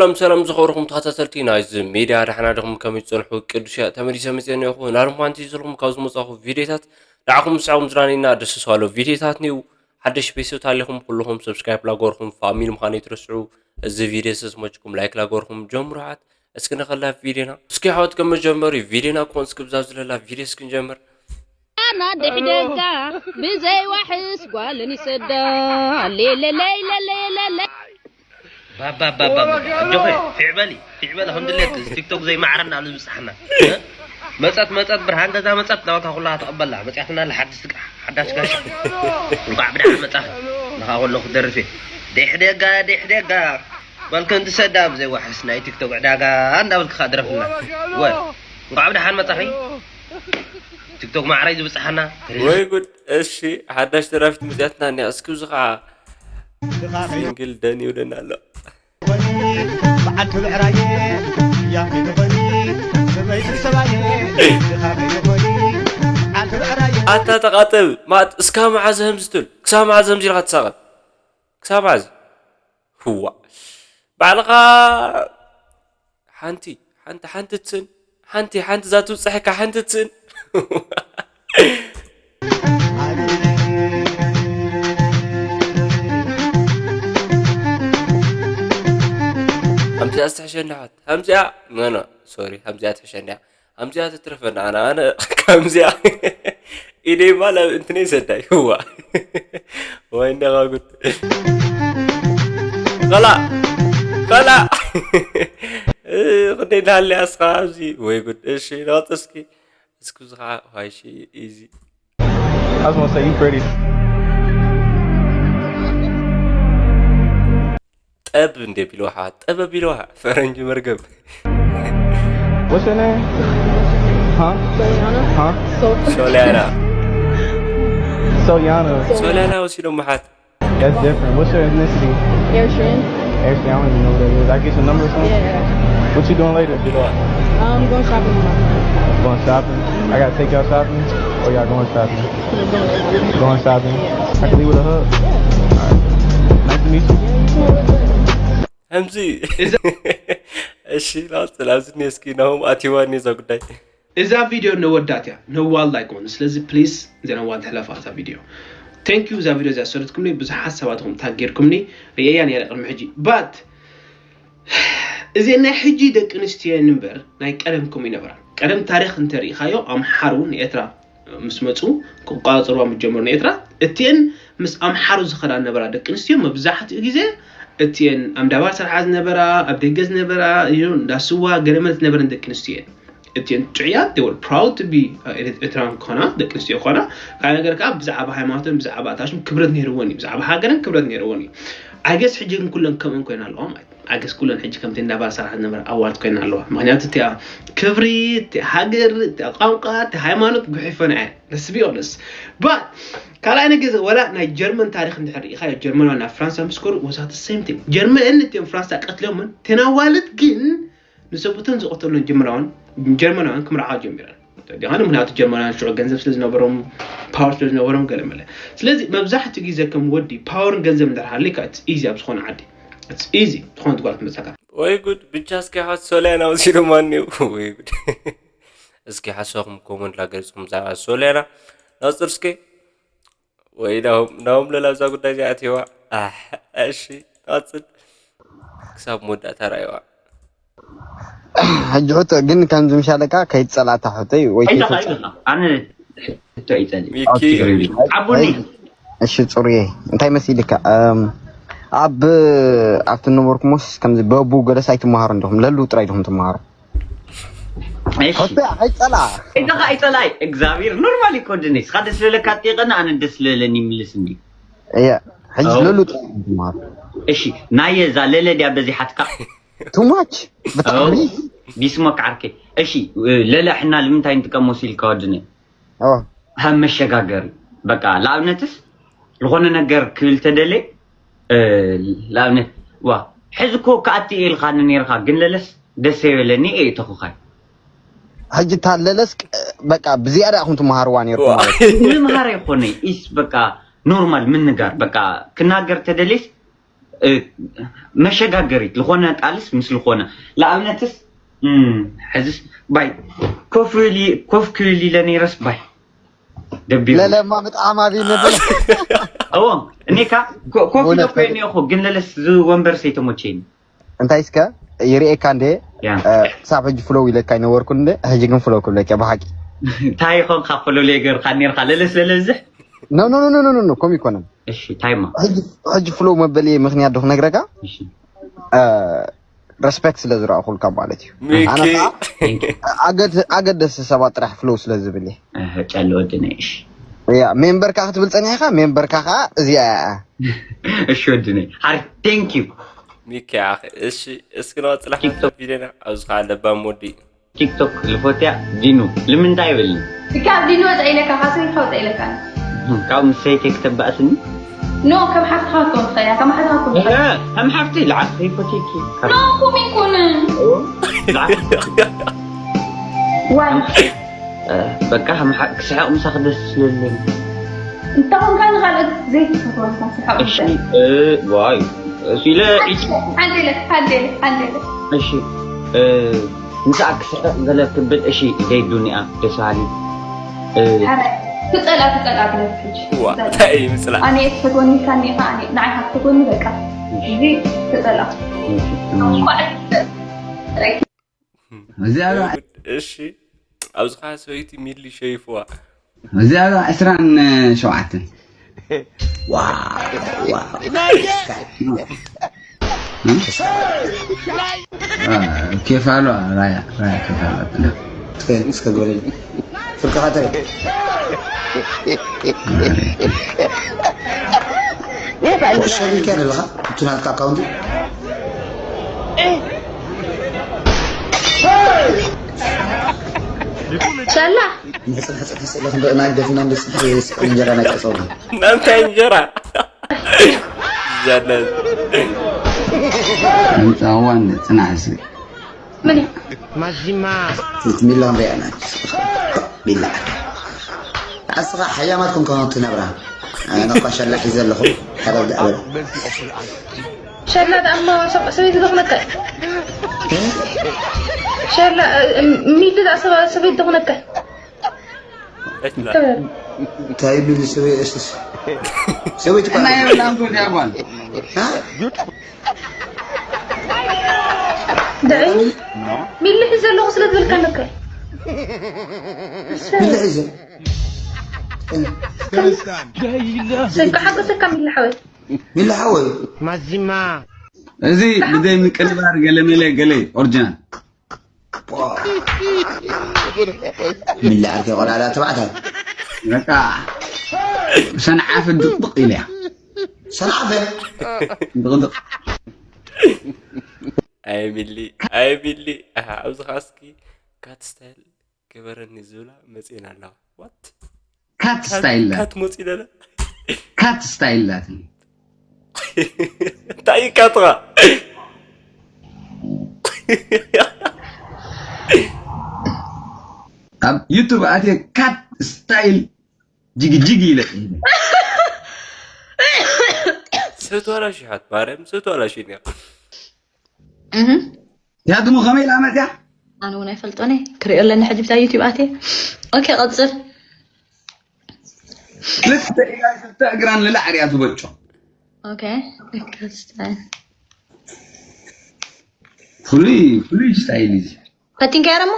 ሰላም ሰላም ዝኸበርኩም ተኸታተልቲ ናይዚ ሚድያ፣ ዳሕና ድኹም ከመይ ትጸንሑ? ቅዱስ እያ ተመሊሰ መጽኤ እኒአኹ። ናርም ሓንቲ ዘለኹም ካብ ዝመጻኹ ቪድዮታት ንዓኹም ንስዕኹም ዝናነይና ደስ ዝባሎ ቪድዮታት እኒኡ። ሓደሽ ቤተሰብ ታሊኹም ኩልኹም ሰብስክራይብ ላገርኩም ፋሚሊ ምዃነይ ትረስዑ። እዚ ቪድዮ ስዝመችኩም ላይክ ላገርኩም ጀምሩሓት። እስኪ ንኸላ ቪድዮና እስኪ ሓወት ከም መጀመሪ ቪድዮና ክኾን እስኪ ብዛ ዝለላ ቪድዮ እስኪ ንጀምር። ኣና ድሕደጋ ብዘይ ዋሕስ ጓልን ይሰዳ ሌለለይ ለለለለ ባባባባባ ኣጆኸ ፊዕበሊ ፊዕበሊ ከም ድሌት እዚ ቲክቶክ ዘይማዕረና ኣብ ዝበፅሓና መፀት መፀት ብርሃን ገዛ መፀት ናውታ ኩላ ተቐበላ መፅያትና ለሓድስ ሓዳሽ ጋሻ እንኳዕ ብደሓን መፃኺ ንኻ ከለኹ ደርፌ ድሕደጋ ድሕደጋ በልከ እንትሰዳ ብዘይ ዋሕስ ናይ ቲክቶክ ዕዳጋ እንዳበልክኻ ድረፍልና ወ እንኳዕ ብደሓን መፃኺ ቲክቶክ ማዕረ እዩ ዝበፅሓና ወይ ጉድ። እሺ ሓዳሽ ደራፊት መፅያትና እኒኣ። እስኪ እዚ ከዓ ሲንግል ደን ይውደና ኣሎ። በዓልቲ ብዕራየ ያኺ ዝኾኒ ሰበይቲ ሰባየ ድኻ ከይኾኒ በዓልቲ ብዕራየ ኣታ ተቓጠብ ማት እስካ መዓዝ ህምዝትል ክሳብ መዓዝ ህምዝ ኢልካ ትሳቐል ክሳብ መዓዝ ህዋ ባዕልኻ ሓንቲ ሓንቲ ሓንቲ ትስእን ሓንቲ ሓንቲ እዛ ትብፅሐካ ሓንቲ ትስእን ከምዚኣ ዝተሕሸኒ ሓት ከምዚኣ ኖ ኖ ሶሪ ከምዚኣ ትሕሸኒ እያ ከምዚኣ ትትረፈና ኣነ ኣነ ከምዚኣ ኢደይ ማል ኣብ እንትነይ ሰዳይ ህዋ ወይ እንደኻ ጉድ ከላ ከላ ክንደይ እናሃለያ እስኻ ኣብዚ ወይ ጉድ እሺ ናውጥ እስኪ እስኪ እዚ ከዓ ዋይሺ ኢዚ I was gonna say you pretty. ጠብ እንደ ቢልዋሓ ጠበብ ቢልዋሓ ፈረንጂ መርገም What's your name? Huh? Huh? ሶሊያና Soyana. ሶሊያና ወሲዶም መሓት That's different. What's your ethnicity? Eritrean. Eritrean, I don't even know what that is. I get your number or something? Yeah. What you doing later? Um, going shopping with my friend. Going shopping? I gotta take y'all shopping? Or y'all going shopping? We're going. Going shopping? I can leave with a hug? Yeah. All right. Nice to meet you. Yeah, you too. ከምዚ እዛ እሺ ናውፅል ኣብዚ እኒኦ እስኪ ናሆም ኣትይዋ እኒኦ እዛ ጉዳይ እዛ ቪድዮ ነወዳት እያ ነዋል ኣይኮን ስለዚ ፕሊስ እዚኣ ነዋል ትሕለፋ እዛ ቪድዮ thank you እዛ ቪድዮ እዚኣ ዝሰደትኩምኒ ብዙሓት ሰባት ኹም ታግ ጌርኩምኒ ርእየያ ነይረ ቅድሚ ሕጂ but እዚአን ናይ ሕጂ ደቂ ኣንስትዮ እምበር ናይ ቀደም ከምኡ ይነበራ ቀደም ታሪክ እንተሪኢኻዮ ኣምሓሩ ንኤርትራ ምስ መፁ ክቋፀርዋ ምስ ጀመሩ ንኤርትራ እቲአን ምስ ኣምሓሩ ዝኸዳ ዝነበራ ደቂ ኣንስትዮ መብዛሕትኡ ግዜ እቲአን ኣብ ዳባር ስርሓ ዝነበራ ኣብ ደገ ዝነበራ እንዳስዋ ገለመለ ዝነበረን ደቂ ኣንስትዮ እየን እቲአን ጥዑያት they were proud to be ኤርትራን ክኾና ደቂ ኣንስትዮ ክኾና ካብ ነገር ከዓ ብዛዕባ ሃይማኖትን ብዛዕባ ኣታሽም ክብረት ነይርወን እዩ ብዛዕባ ሃገረን ክብረት ነይርወን እዩ I guess ሕጂ ግን ኩለን ከምእን ኮይና ኣለዋ ማለት ኣገስ ኩለን ሕጂ ከምቲ እንዳባ ሰራሕ ዝነበረ ኣዋርድ ኮይና ኣለዋ ምክንያቱ እቲኣ ክብሪ እቲኣ ሃገር እቲኣ ቋንቋ እቲ ሃይማኖት ጉሒፈና እየን let's be honest but ካልኣይ ነገር ወላ ናይ ጀርመን ታሪክ እንድሕር ርኢኻዮ ጀርመናውያን ናብ ፍራንሳ ምስ ከዱ was the same thing ጀርመን እቲኦም ፍራንሳ ቀትሎምን ተናዋልት ግን ንሰቡተን ዝቐተሉን ጀርመናውያን ጀርመናውያን ክምርዓዋ ጀሚረን ዲኻነ ምክንያቱ ጀርመናውያን ሽዑ ገንዘብ ስለ ዝነበሮም ፓወር ስለ ዝነበሮም ገለ መለ ስለዚ መብዛሕትኡ ግዜ ከም ወዲ ፓወርን ገንዘብ እንድሕር ሃልካ it's easy ኣብ ዝኾነ ዓዲ it's easy ዝኾነት ጓል ትመፀካ ወይ ጉድ ብቻ እስኪ ሓት ሶልያና ወሲዶማ እኒው ወይ ጉድ እስኪ ሓሳኹም ኮመንት ላገሪፅኩም ብዛዕባ ሶልያና ናፅር እስኪ ወይ ናሆም ለላ ኣብዛ ጉዳይ እዚኣ ኣትዋ እሺ ቀፅል ክሳብ መወዳእታ ራእይዋ ሕጂ ሕቶ ግን ከምዚ ምሻለካ ከይትፀላእታ ሕቶይ ወይ ኣይተኻ ከይትወፅእ ኣይተኻ ኣነ ሕቶ ኣይፀልእ ሚኪ ችግር የብለይ። ሓቡኒ እሺ ፅሩየ እንታይ መሲልካ እም፣ ኣብ ኣብቲ ነበርኩሞስ ከምዚ በቡ ገለስ ኣይትመሃሩ እንዲኹም ለሉ ጥራይ ዲኹም ትመሃሩ እሺ ሕቶ ኣይፀላ ኣይተኻ ኣይፀላእ እግዚኣብሔር ኖርማል እኮ ድነ ስኻ ደስ ለለካ ጥየቀና ኣነ ደስ ለለኒ ይምልስ እንዲ እየ ሕጂ ኣዎ። ለሉ ጥራይ ዲኹም ትመሃሩ እሺ ናይ እዛ ለለ ድያ በዚሓትካ too much ብጣዕሚ ቢስሞክ ዓርከይ እሺ ለለ ሕና ንምንታይ ንጥቀሞ ሲልካ ወድነ ኦ ከም መሸጋገሪ በቃ ለኣብነትስ ዝኾነ ነገር ክብል ተደለ ለኣብነት ዋ ሕዚ ኮ ክኣቲ ኢልካ ነርካ ግን ለለስ ደስ የበለኒ እየ ተኹኻይ ሕጂ እታ ለለስ በቃ ብዝያዳ ኢኹም ትመሃርዋ ነርኩም ማለት እዩ። ንምሃር ኣይኮነ ኢስ በቃ ኖርማል ምንጋር በቃ ክናገር ተደሊስ እ፣ መሸጋገሪት ዝኾነ ቃልስ ምስ ዝኾነ፣ ንኣብነትስ፣ እም፣ ሕዝስ ባይ ኮፍ ኢሊ-፣ ኮፍ ክብል ኢለ ነይረስ ባይ ደቢሩ። ለለማ ምጥዓም ኣብይ ነበር። እዎ፣ እኔ ካ ኮ-፣ ኮፍ ኢለ እውነት እኮ እየ ነይኹ፣ ግን ለለስ እዚ ወንበር ሰይተሞቼኒ። እንታይ እስከ ይርእየካ እንዴ? ያ። እ፣ ክሳብ ሕጂ ፍሎው ኢለካ ኣይነበርኩን እንዴ? ሕጂ ግን ፍሎው ክብለካ ብሓቂ። እንታይ ይኾንካ ፍሎው ለይ ገርካ ነርካ? ለለስ ለለዝሕ? ኖ፣ ኖ፣ ኖ፣ ኖ፣ ኖ፣ ኖ፣ ከምኡ ይኮነን። እሺ፣ ታይማ። ሕጂ፣ ሕጂ ፍሎው መበሊ ምኽንያት ዶ ክነግረካ? እሺ። እ፣ ሬስፔክት ስለ ዝረኣኹልካ ማለት እዩ። ሚኪ። ኣነ ኸዓ ኣገድ-፣ ኣገደስቲ ሰባት ጥራሕ ፍሎው ስለ ዝብል እየ። እህ፣ ጨለ ወድነይ፣ እሺ። ያ፣ ሜምበርካ ክትብል ጸኒሕካ፣ ሜምበርካ ኸዓ እዚኣ እያ። እሺ ወድነይ። ሃሪ፣ ቴንክ ዩ። ሚኪ፣ ኣኸ፣ እሺ፣ እስኪ ንቐጽል ሓንሳብ ቪድዮና፣ ኣብዚ ኸዓ ለባም ወዲ። ቲክቶክ ልፎትያ ዲኑ። ልምንታይ ይብልኒ? ካብ ዲኑ ወጻእ ኢለካ፣ ካብ ሰበይትኻ ወጻእ ኢለካ። ካብ ምስ ሰበይተይ ክተባእስኒ? ኖ፣ ከም ሓፍትኻ ክትከውን ትኽእል እያ፣ ከም ሓፍትኻ ክትከውን ትኽእል እያ። እ፣ ከም ሓፍቲ፣ ልዓል ከይፈትየኪ። ኖ፣ ከምኡ ኣይኮነን። ኦ፣ ልዓል። ዋይ። እ፣ በቃ፣ ከም ሓ-፣ ክስሕቕ ምሳኺ ደስ ስለለኒ። እንተ ኾንካ ንኻልኦት ዘይትፈትዎም ኢኻ፣ ስሓቕ እሺ፣ ምሳሌ። እ፣ ዋይ፣ እሱ ኢለ፣ ሓንቲ ኢለ፣ ሓንቲ ኢለ፣ ሓንቲ ኢለ። እሺ፣ እ፣ ንስኣ ክስሕቕ ገለ ክብል፣ እሺ፣ ዘይዱንያ፣ ደስ በሃሊ። እ፣ ኧረ፣ ክጸልኣ፣ ክጸልኣ ትደፍር። ዋ፣ እንታይ እዩ ምጽላእ? ኣነ እየ ትፈትወኒ ኢልካኒ ኢኻ፣ ኣነ ንዓኻ ክትፈትወኒ፣ በቃ። እዚ ክጸልኣ። እሺ፣ እ፣ እንኳዕ እዚኣ ዶ እሺ፣ ኣብዚ ኸዓ ሰበይቲ ሚሊ ሸይፍዋ። እዚኣ ዶ ዕስራን ሸውዓተን? ዋው፣ ዋው። እ? አ፣ ኬፍ ኣሎ፣ ራያ፣ ራያ ኬፍ ኣሎ። እስከ፣ እስከ ግበረኝ። ፍርቅኻ ተርኢ። ሸሪክ ኣለኻ? እቲ ናትካ ኣካውንቲ? ሻላ። ሕጽን፣ ሕጽን፣ ሕጽን ኢለኩም ደኣ ናይ ደፊና ምስ እንጀራ ናይ ቀጸውና። ናንታይ እንጀራ? ዘለ። ኣምጻዋ እንደ ጽናዕ እስኪ። ምን? ማዚማ። ሚላ ንሪኣ ኢና። ሚላ። ኣስኻ ሓያማት ኮንኮኖ ትነብራ። ኣነ እኳ ሸላ ሒዘ ኣለኹ። ሓረብ ዳዕበል። ሸላ ደኣማ ሰብ-፣ ሰበይቲ ዶ ክነካ? ሸላ፣ እ፣ እ፣ ሚሊ ደኣ ሰባ-፣ ሰበይቲ ዶ ክነካ? እንታይ ሚሊ ሰበይ-፣ እሽሽ። ሰበይቲ እኳ ናይ የብላን እኮ ዲያ ጓል። ሃ? ደዒ? ሚሊ ሒዘ ኣለኹ ስለ ትብልካ ኣለካ። ሚሊ ሒዘ። ስንካ ሓጎሰካ ሚሊ ሓወይ። ሚሊ ሓወይ። ማዚማ። እዚ ብዘይ ምቅልባር ገለ መለ ገለ ኦሪጂናል። ሚሊ ዓርከይ ቆልዓ ደኣ ተባዕታይ። በቃ ሰንዓፈ ድቕድቕ ኢለያ። ሰንዓፈ? ድቕድቕ። ኣይ ሚሊ፣ ኣይ ሚሊ። ኣሃ፣ ኣብዚ ኸዓ እስኪ ካት ስታይል ግበረኒ ዝብላ መጺኤን ኣለዋ። ዋት? ካት ስታይል ላት። ካት መጺኡ ደለ? ካት ስታይል ላትኒ። እንታይ እዩ ካትኻ? ኣብ ዩቱብ ኣትየ ካት ስታይል ጅግጅግ ኢለ። ሰብ ተዋላሽሓት ማርያም፣ ሰብ ተዋላሽኒ። እህ። ያትሙ ከመይ ኢላ መጽያ? ኣነ እውን ኣይፈልጦን እየ። ክሪኦ ኣለኒ ሕጂ ብታ ዩቲዩብ ኣትየ። ኦኬ፣ ቀጽል። ክልተ ኢዳ ክልተ እግራን ንላዕሊ እያ ትበጮ። ኦኬ፣ ቀጽል። ፍሉይ፣ ፍሉይ ስታይል እዩ። ፈቲንካዮ ደሞ?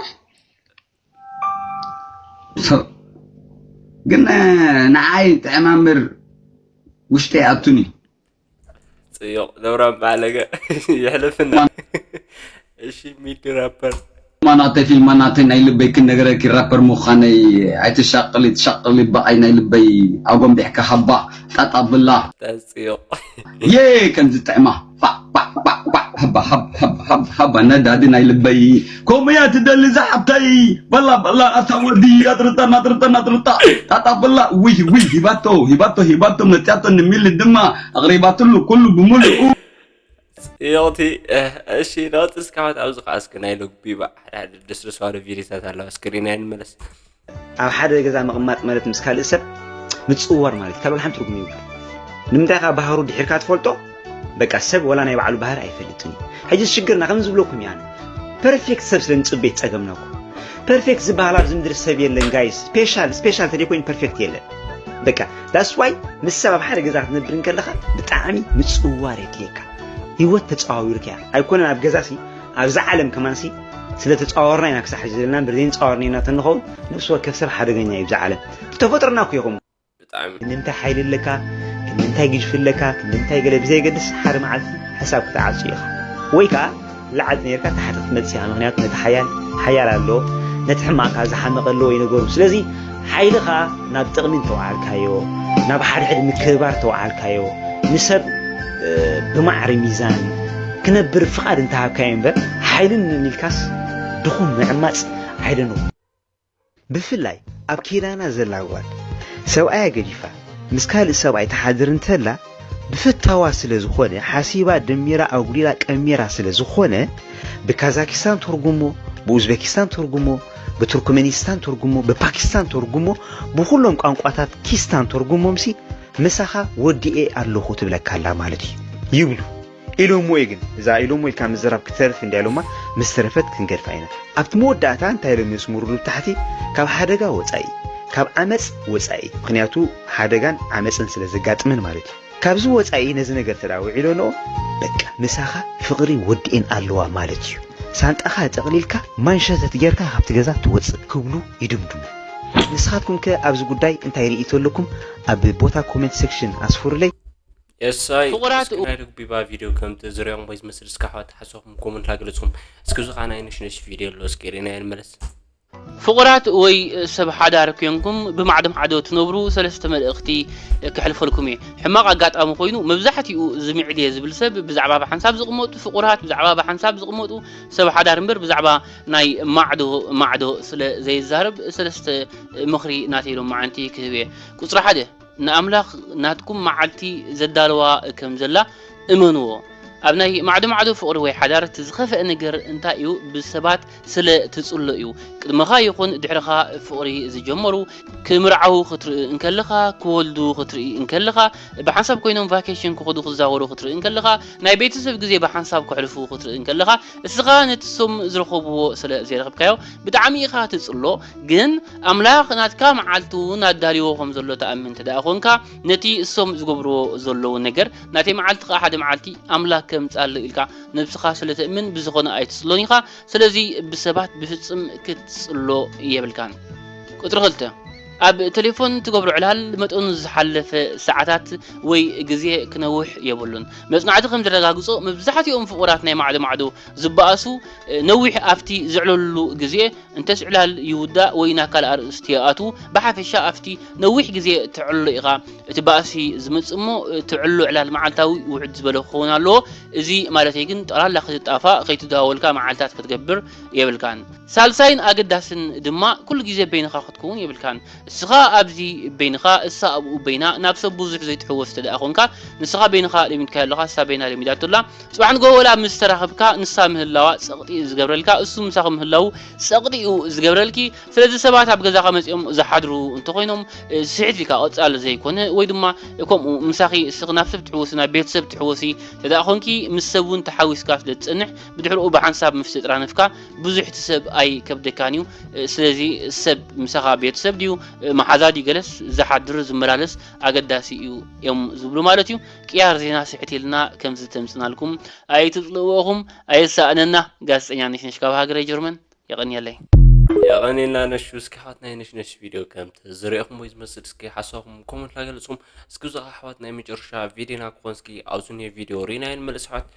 ሶ-፣ ግን፣ ንዓይ ጥዕማ እምበር ውሽጠይ ኣቱኒ። ጽዮቕ ነብራም ባለገ የሕልፍና። እሺ፣ ሚድ ራፐር። ማናተይ ፊልም ማናተይ ናይ ልበይ ክነገረኪ ራፐር ምዃነይ ኣይትሻቅሊ፣ ትሻቅሊ በቓይ ናይ ልበይ ኣጎንቢሕካ ሃባ ጣጣ ብላ። ጽዮቕ። የ ከምዚ ጥዕማ። ባ፣ ባ፣ ባ፣ ባ፣ ሃባ፣ ሃብ፣ ሃብ፣ ሃብ፣ ሃባ ነዳዲ ናይ ልበይ። ከምኡ እያ ትደሊ ዝሓብተይ። በላ፣ በላ፣ ኣታ ወዲ፣ ኣጥርጣ፣ ኣጥርጣ፣ ኣጥርጣ። ጣጣ በላ፣ ውይ፣ ውይ፣ ሂባቶ፣ ሂባቶ፣ ሂባቶ፣ መጽያቶ ንሚሊ ድማ ኣቕሪባትሉ ኩሉ ብምሉኡ። ጽዮቕቲ፣ እህ፣ እሺ፣ ናውቲ እስካባት ኣብዚ ኸዓ እስኪ ናይ ሎቢ ባ፣ ሓደ፣ ሓደ ደስ ደስ ባለ ቪዲዮታት ኣለዋ፣ እስክሪን ኣይንመለስ። ኣብ ሓደ ገዛ ምቕማጥ ማለት ምስ ካልእ ሰብ ምጽውዋር ማለት እዩ። ካልእ ሓንቲ ትርጉም የብሉን። ንምንታይ ካብ ባህሩ ድሒርካ ትፈልጦ? በቃ ሰብ ወላ ናይ ባዕሉ ባህሪ ኣይፈልጥን እዩ። ሕጂ ሽግርና ከም ዝብለኩም እየ ኣነ፣ ፐርፌክት ሰብ ስለ ንጽበ እዩ ጸገምና እኮ። ፐርፌክት ዝበሃል ኣብዚ ምድሪ ሰብ የለን ጋይስ። ስፔሻል ስፔሻል ተደይኮይኑ ፐርፌክት የለን። በቃ that's why ምስ ሰብ ኣብ ሓደ ገዛ ክትነብር እንከለኻ ብጣዕሚ ምጽውዋር የድልየካ። ህይወት ተጸዋዊርካ እያ። ኣይኮነን ኣብ ገዛሲ ኣብዛ ዓለም ከማንሲ ስለ ተጸዋወርና ኢና ክሳብ ሕጂ ዘለና እምበር ዘይንጸዋወርና ኢና ተንኸውን ነፍሲ ወከፍ ሰብ ሓደገኛ እዩ ብዛ ዓለም። ተፈጥሮና እኮ ይኹም። ብጣዕሚ ክንደምንታይ ሓይሊ ኣለካ፣ ክንደምንታይ ግድፊ ኣለካ፣ ክንደምንታይ ገለ ብዘየገድስ ሓደ መዓልቲ ሕሳብ ክትዓጹ ኢኻ። ወይ ከኣ ላዕሊ ነርካ ታሕቲ ክትመጽእ ኢኻ። ምኽንያቱ ነቲ ሓያል ሓያል ኣሎ፣ ነቲ ሕማቕ ከኣ ዝሓመቐ ኣለዎ እዩ ነገሩ። ስለዚ ሓይልኻ ናብ ጥቕሚ እንተወዓልካዮ፣ ናብ ሓድሕድ ምክብባር እንተወዓልካዮ፣ ንሰብ እ፣ ብማዕሪ ሚዛን ክነብር ፍቓድ እንተሃብካዮ እምበር ሓይልን ኢልካስ ድኹም ምዕማጽ ኣይደንቑ። ብፍላይ ኣብ ኪዳና ዘላ ጓል ሰብኣያ ገዲፋ ምስ ካልእ ሰብኣይ ትሓድር እንተላ ብፍታዋ ስለ ዝኾነ ሓሲባ ደሚራ ኣጉሊላ ቀሚራ ስለ ዝኾነ ብካዛኪስታን ተርጉሞ ብኡዝቤኪስታን ተርጉሞ ብቱርክመኒስታን ተርጉሞ ብፓኪስታን ተርጉሞ ብኹሎም ቋንቋታት ኪስታን ተርጉሞምሲ ምሳኻ ወዲኤ ኣለኹ ትብለካ ኣላ ማለት እዩ ይብሉ ኢሎሞ እዩ ግን እዛ ኢሎሞ ኢልካ ምዝራብ ክትተርፍ እንድያ ኢሎማ ምስ ተረፈት ክንገድፋ ኢና ኣብቲ መወዳእታ እንታይ ኢሎም የስምሩሉ ብታሕቲ ካብ ሓደጋ ወፃኢ ካብ ዓመፅ ወፃኢ ምክንያቱ ሓደጋን ዓመፅን ስለ ዘጋጥመን ማለት እዩ ካብዚ ወፃኢ ነዚ ነገር ተዳ ውዒሎንኦ በቃ ምሳኻ ፍቕሪ ወዲኤን ኣለዋ ማለት እዩ ሳንጣኻ ጠቕሊልካ ማንሸተት ጌርካ ካብቲ ገዛ ትወፅእ ክብሉ ይድምድሙ ንስኻትኩም ከ ኣብዚ ጉዳይ እንታይ ርእይቶ ኣለኩም ኣብ ቦታ ኮመንት ሴክሽን ኣስፍሩለይ የሳይ ፍቑራት እስኪ ናይ ርግቢባ ቪድዮ ከምቲ ዝሪኦም ወይ ዝመስል እስካ ሓዋት ሓሳብኩም ኮመንት ላገለፅኩም እስኪ እዚ ከዓ ናይ ነሽነሽ ቪድዮ ኣሎ እስኪ ርኢና ንመለስ ፍቑራት ወይ ሰብ ሓዳር ኮንኩም ብማዕዶ ማዕዶ ትነብሩ ሰለስተ መልእኽቲ ክሕልፈልኩም እየ። ሕማቕ ኣጋጣሚ ኮይኑ መብዛሕትኡ ዝምዕድ እየ ዝብል ሰብ ብዛዕባ ብሓንሳብ ዝቕመጡ ፍቑራት ብዛዕባ ብሓንሳብ ዝቕመጡ ሰብ ሓዳር እምበር ብዛዕባ ናይ ማዕዶ ማዕዶ ስለ ዘይዛረብ ሰለስተ ምኽሪ ናተይ ሎማዓንቲ ክህብ እየ። ቁፅሪ ሓደ ንኣምላኽ ናትኩም መዓልቲ ዘዳለዋ ከም ዘላ እመንዎ። ኣብ ናይ ማዕዶ ማዕዶ ፍቕሪ ወይ ሓዳር እቲ ዝኸፍአ ነገር እንታይ እዩ? ብሰባት ስለ ትጽሎ እዩ። ቅድመኻ ይኹን ድሕርኻ ፍቕሪ ዝጀመሩ ክምርዓዉ ክትርኢ እንከለኻ፣ ክወልዱ ክትርኢ እንከለኻ፣ ብሓንሳብ ኮይኖም ቫኬሽን ክኸዱ ክዛወሩ ክትርኢ እንከለኻ፣ ናይ ቤተሰብ ግዜ ብሓንሳብ ከሕልፉ ክትርኢ እንከለኻ፣ እስኻ ነቲ እሶም ዝረኸብዎ ስለ ዘይረኸብካዮ ብጣዕሚ ኢኻ ትጽሎ። ግን ኣምላኽ ናትካ መዓልቲ እውን ኣዳልዎ ከም ዘሎ ትኣምን እንተ ደኣ ኾንካ፣ ነቲ እሶም ዝገብርዎ ዘለዉ ነገር፣ ናተይ መዓልቲ ኸኣ ሓደ መዓልቲ ኣምላኽ ከምጽኣሉ ኢልካ ነብስኻ ስለ ተእምን ብዝኾነ ኣይትጽሎን ኢኻ። ስለዚ ብሰባት ብፍጽም ክትጽሎ የብልካን። ቁጽሪ ክልተ፣ ኣብ ቴሌፎን ትገብሮ ዕላል መጠኑ ዝሓለፈ ሰዓታት ወይ ግዜ ክነውሕ የብሉን። መጽናዕቲ ከም ዘረጋግጾ፣ መብዛሕትኦም ፍቑራት ናይ ማዕዶ ማዕዶ ዝበኣሱ ነዊሕ ኣብቲ ዝዕለሉ ግዜ እንተስ ዕላል ይውዳእ ወይ ናብ ካልእ ኣርእስቲ ይኣትዉ። ብሓፈሻ ኣብቲ ነዊሕ ግዜ ተዕልሎ ኢኻ። እቲ ባእሲ ዝመጽእ እሞ እቲ ዕልሎ ዕላል መዓልታዊ ውሕድ ዝበለ ክኸውን ኣለዎ። እዚ ማለተይ ግን ጠቕላላ ክትጣፋእ ከይተደዋወልካ መዓልታት ክትገብር የብልካን። ሳልሳይን ኣገዳስን ድማ ኩሉ ግዜ በይንኻ ክትከውን የብልካን። እስኻ ኣብዚ በይንኻ እሳ ኣብኡ በይና ናብ ሰብ ብዙሕ ዘይትሕወስ ተደኣ ኾንካ ንስኻ በይንኻ ለሚድካዮ ኣለኻ እሳ በይና ለሚዳቶ ኣላ ጽባሕ ንግሆ ወላ ምስ ተራኸብካ ንሳ ምህላዋ ጸቕጢ እዩ ዝገብረልካ እሱ ምሳኺ ምህላዉ ጸቕጢ እዩ ዝገብረልኪ ስለዚ ሰባት ኣብ ገዛኻ መጺኦም ዝሓድሩ እንተኾይኖም ስሒት ኢልካ ቀጻሊ ዘይኮነ ወይ ድማ ከምኡ ምሳኺ እስኺ ናብ ሰብ ትሕወሲ ናብ ቤተሰብ ትሕወሲ ተደኣ ኾንኪ ምስ ሰብ እውን ተሓዊስካ ስለ ትጸንሕ ብድሕርኡ ብሓንሳብ ምስ ተጥራነፍካ ብዙሕ እቲ ሰብ ኣይከብደካን እዩ ስለዚ ሰብ ምሳኻ ቤተሰብ ድዩ መሓዛ ድዩ ገለስ ዝሓድር ዝመላለስ ኣገዳሲ እዩ እዮም ዝብሉ ማለት እዩ ቅያር ዜና ስሕት ኢልና ከምዚ ተምፅናልኩም ኣይትፅልእዎ ኢኹም ኣየሳእነና ጋዜጠኛ ነሽነሽ ካብ ሃገረ ጀርመን የቐንየለይ የቐንየልና ነሹ እስኪ ሓት ናይ ነሽነሽ ቪድዮ ከም ዝሪእኹም ወይ ዝመስል እስኪ ሓሳብኩም ኮመንት ላገለፅኩም እስኪ ብዛዕባ ኣሕዋት ናይ መጨረሻ ቪድዮና ክኾን እስኪ ኣብዚ ኒዮ ቪድዮ ርኢና ንመልስ ኣሕዋት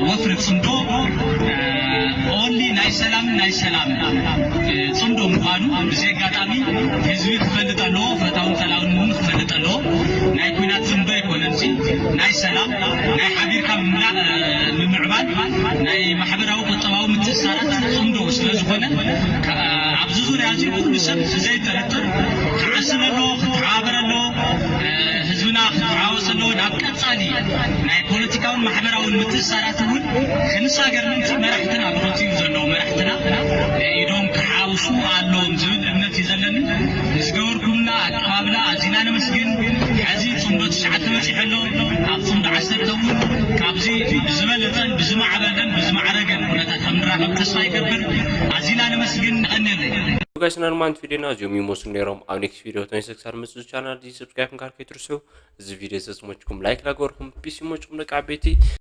ወፍሪ ጽምዶ ኦንሊ ናይ ሰላም ናይ ሰላም ጽምዶ ምዃኑ ብዚ ኣጋጣሚ ህዝቢ ክፈልጥ ኣለዎ። ፈታውን ጸላውን እውን ክፈልጥ ኣለዎ። ናይ ኲናት ጽምዶ ኣይኮነን፣ እዚ ናይ ሰላም ናይ ሓቢርካ ምምላእ ምምዕባል ናይ ማሕበራዊ ቁጠባዊ ምትእስሳራት ጽምዶ ስለ ዝኾነ ኣብዚ ዙርያ እዚ ኩሉ ሰብ ብዘይጥርጥር ክዓስብ ኣለዎ፣ ክተሓባበር ኣለዎ። ህዝብና ክተሓዋወስ ኣለዎ። ናብ ቀጻሊ ናይ ፖለቲካውን ማሕበራውን ምትእስሳራት እውን ክንሳገር ምእንቲ መራሕትና ብኸምዚ እዩ ዘለዉ። መራሕትና ኢዶም ክሓውሱ ኣለዎም ዝብል እምነት እዩ ዘለኒ። ንዝገበርኩምና ኣቀባብላ ኣዚና ነመስግን። ሕዚ ጽምዶ ትሽዓተ በጺሑ ኣሎ። ኣብ ጽምዶ ዓሰርተ እውን ካብዚ ብዝበለጸን ብዝማዕበለን ብዝማዕረገን ኩነታት ከም ንራኸብ ተስፋ ይገብር። ኣዚና ነመስግን። የቐንየለይ። ጋይስ፣ ናርማንት ቪዲዮና እዚኦም ይመስሉ ነይሮም። ኣብ ኔክስት ቪዲዮ ተመልሰ ክሳብ መጽእ ቻናል እዚ ሰብስክራይብ ምግባር ከይትርስዑ። እዚ ቪዲዮ ተዝመችኩም ላይክ ላገበርኩም፣ ፒስ ይመችኩም ደቂ ዓበይቲ።